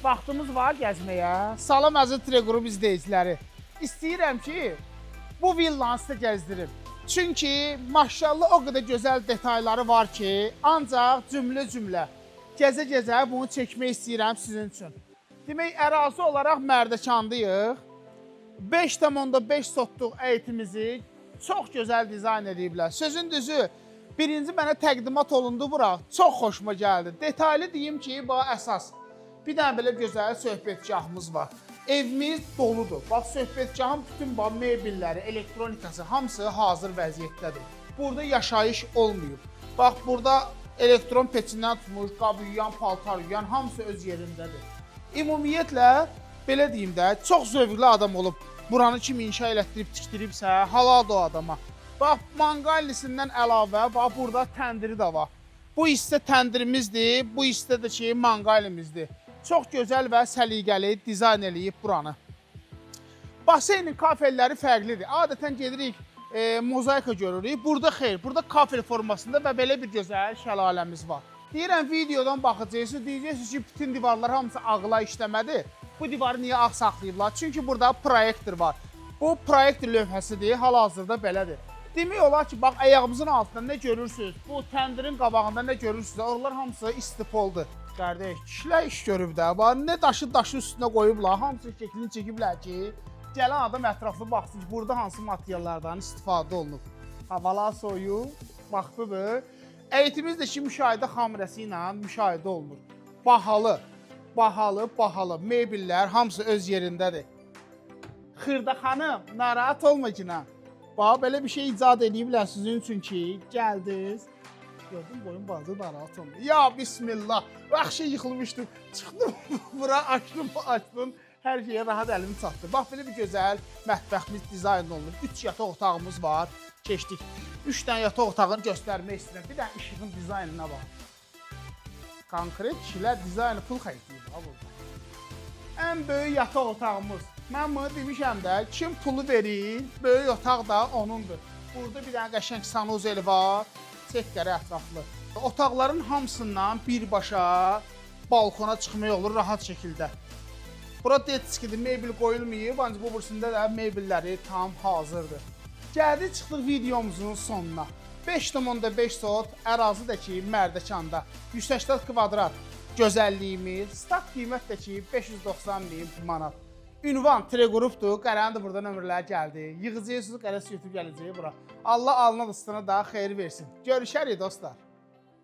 Vaxtımız var gəzməyə. Salam əziz Tre Qrup izləyiciləri. İstəyirəm ki, bu villanı sizə gəzdirim. Çünki maşallah o qədər gözəl detayları var ki, ancaq cümlə-cümlə gəzə-gəzə bunu çəkmək istəyirəm sizin üçün. Demək, ərazi olaraq Mərdəkandayıq. 5,5 sotluq həyətimizi çox gözəl dizayn ediblər. Sözün düzü, birinci mənə təqdimat olundu bura. Çox xoşuma gəldi. Detaylı deyim ki, bu əsas. Bir dənə belə gözəl söhbətgahımız var. Evimiz doludur. Bax, söhbətgahın bütün bax mebelləri, elektronikası hamısı hazır vəziyyətdədir. Burada yaşayış olmayıb. Bax, burada elektron peçindən tutmuş, qab yuyan, paltar yuyan hamısı öz yerindədir. Ümumiyyətlə belə deyim də, çox zövqlü adam olub. Buranı kim inşa elətdirib tikdiribsə, halaldır o adama. Bax, manqallisindən əlavə, bax burada təndiri də var. Bu hissə təndirimizdir, bu hissə də ki, manqalimizdir. Çox gözəl və səliqəli dizayn eləyib buranı. Baseynin kafelləri fərqlidir. Adətən gedirik, mozaika görürük. Burada xeyr, burada kafel formasında və belə bir gözəl şəlaləmiz var. Deyirəm videodan baxacaqsınız, deyəcəksiniz ki, bütün divarlar hamısı ağla işləmədi. Bu divarı niyə ağ saxlayıblar? Çünki burada proyektor var. Bu proyektor lövhəsidir, hal-hazırda belədir. Demək olar ki, bax ayağımızın altında nə görürsünüz? Bu təndirin qabağında nə görürsünüz? Oralar hamısı istipoldur. Qardaş, kişilər iş görüb də. Bax nə daşı daşı üstünə qoyublar, hamısı şəklini çəkiblər ki, gələn adam ətraflı baxsın ki, burada hansı materiallardan istifadə olunub. Havalar soyuq, vaxtıdır. Həyətimiz də ki, müşahidə kamerası ilə müşahidə olunur. Bahalı, bahalı, bahalı mebellər hamısı öz yerindədir. Xırda xanım, narahat olma ki, nə. Bax, belə bir şey icad eləyiblər sizin üçün ki, gəldiniz. Gördün boyun balaca narahat olma. Ya bismillah. Vəhşi yıxılmışdım. Çıxdım bura, açdım, açdım. Hər şeyə rahat əlim çatdı. Bax belə bir gözəl mətbəximiz dizayn olunub. 3 yataq otağımız var. Keçdik. 3 dənə yataq otağını göstərmək istəyirəm. Bir dənə işığın dizaynına bax. Konkret kişilər dizaynı pul xərcləyib ha burada. Ən böyük yataq otağımız. Mən bunu demişəm də, kim pulu verir, böyük otaq da onundur. Burada bir dənə qəşəng sanuzeli var, çək gərək ətraflı. Otaqların hamısından birbaşa balkona çıxmaq olur rahat şəkildə. Bura detskidir, mebel qoyulmayıb, ancaq bu bursunda da mebelləri tam hazırdır. Gəldik çıxdıq videomuzun sonuna. 5,5 sot ərazidəki Mərdəkanda 180 kvadrat gözəlliyimiz, start qiymət də ki 590 min manat. Ünvan Treqrupdur. Qərənin də burada nömrələr gəldi. Yığacaqsınız, qərəz götürüb gələcək bura. Allah alına da da xeyir versin. Görüşərik dostlar.